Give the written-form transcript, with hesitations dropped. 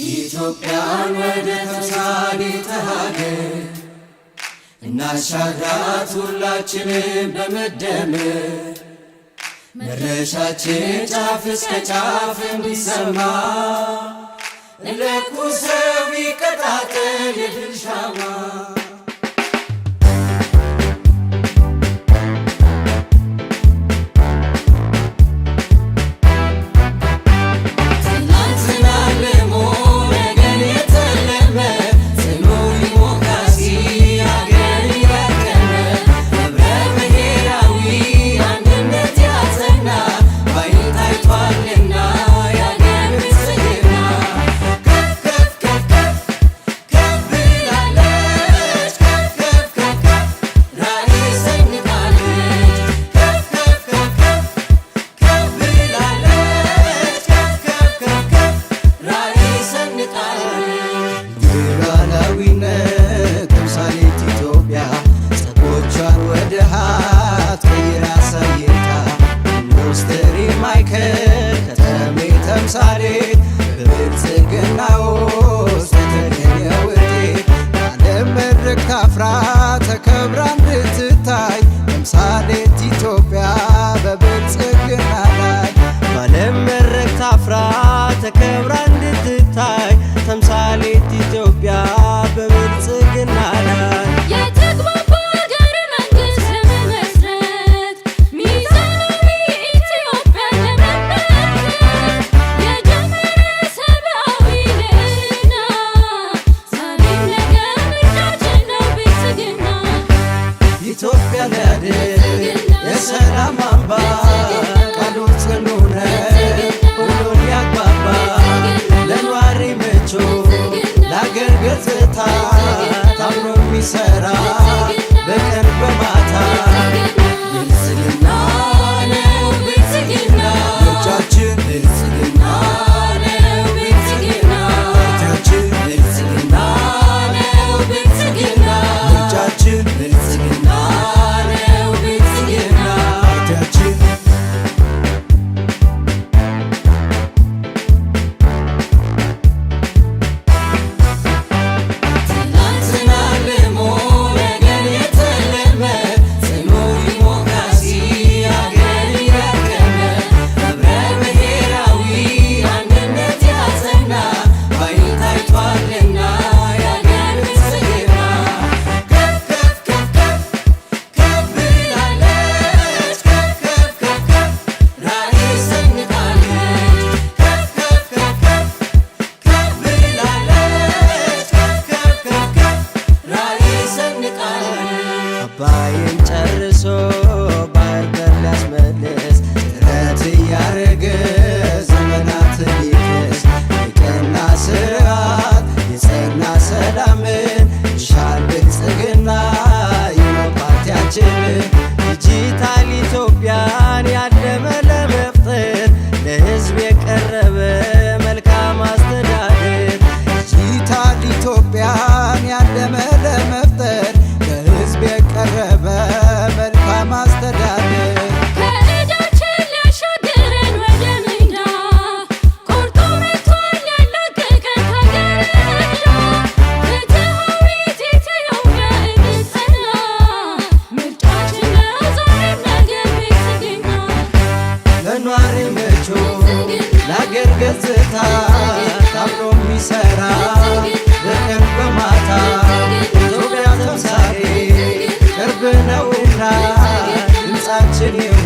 ኢትዮጵያን ወደ ተምሳሌተ ሀገር እናሻግራት ሁላችንም በመደመር፣ መድረሻችን ጫፍ እስከ ጫፍ እንዲሰማ፣ እንለኩሰው ይቀጣጠል የድል ሻማ። ትናንትና አልሞ ነገን የተለመ፣ ጽኑ ዲሞክራሲ አገር ያቀመ፣ ህብረ ብሔራዊ አንድነት ያጸና፣ ባይን ታይቷልና የአገር ብልጽግና። ከፍ ከፍ ከፍ ከፍ ከፍ ብላለች፣ ከፍ ከፍ ከፍ ከፍ ራዕይ ሰንቃለች። ከፍ ከፍ ከፍ ከፍ ከፍ ብላለች፣ ከፍ ከፍ ከፍ ከፍ ራዕይ ሰንቃለች። የሉዓላዊነት ተምሳሌት ኢትዮጵያ ጸጎቿን ወደ ሀብት ቀይራ አሳይታ፣ ኢንዱስትሪ ማዕከል፣ ከተሜ ተምሳሌት፣ በብልጽግና ውስጥ የተገኘ ውጤት፣ በዓለም መድረክ ታፍራ ተከብራ እንድትታይ፣ ተምሳሌት ኢትዮጵያ በብልጽግና ላይ። በዓለም መድረክ ታፍራ ተከብራ እንድትታይ፣ ተምሳሌት ኢትዮጵያ በብልጽግና ላይ። የተግባባ ሀገረ መንግስት ለመመስረት፣ ሚዛናዊ ኢትዮጵያን ለመመልከት የጀመረ ሰብአዊ ልዕልና፣ ዛሬም ነገም ምርጫችን ነው ብልጽግና። ኢትዮጵያ ሊያድን የሰላም አምባ፣ ቃሉ ጽኑ ነው ሁሉን ያግባባ፣ ለኗሪ ምቹ፣ ለአገር ገጽታ፣ ታምኖ የሚሰራ በቀን በማታ። ብልጽግና ነው ብልጽግና። ምርጫችን ብልጽግና ነው ብልጽግና። ፓርቲያችን ብልጽግና ነው ብልጽግና። ምርጫችን ብልጽግና ነው ብልጽግና። ፓርቲያችን። ትናንትና አልሞ ነገን የተለመ፣ ጽኑ ዲሞክራሲ አገር ያቀመ፣ ህብረ ብሔራዊ አንድነት ያጸና፣ ባይን ታይቷልና የአገር ብልጽግና። ከፍ ከፍ ከፍ ከፍ ከፍ ብላለች፣ ከፍ ከፍ ከፍ ከፍ ራዕይ ሰንቃለች። ከፍ ከፍ ከፍ ከፍ ከፍ ብላለች፣ ከፍ ከፍ ከፍ ከፍ ራዕይ ሰንቃለች። አባይን ጨርሶ ባህር በር ሊያስመልስ ጥረት እያረገ ዘመናትን ሊክስ፣ የቀና ስርዓት የጸና ሰላምን ይሻል ብልጽግና ይኸው ፓርቲያችን። ዲጂታል ኢትዮጵያን ያለመ ለመፍጠር፣ ለሕዝብ የቀረበ መልካም አስተዳደር። ዲጂታል ኢትዮጵያን ያለመ ለመፍጠር፣ ለሕዝብ የቀረበ መልካም አስተዳደር። ከዕዳችን ሊያሻግረን ወደ ምንዳ፣ ቆርጦ መጥቷል ሊያላቅቀን ከሀገር ዕዳ። ፍትሃዊት ኢትዮጵያ እንድትጸና፣ ምርጫችን ነው ዛሬም ነገም ብልጽግና። ለኗሪ ምቹ፣ ለአገር ገጽታ፣ ታምኖ የሚሰራ በቀን በማታ፣ ኢትዮጵያ ተምሳሌት ቅርብ ነውና ድምፃችን ይሁን።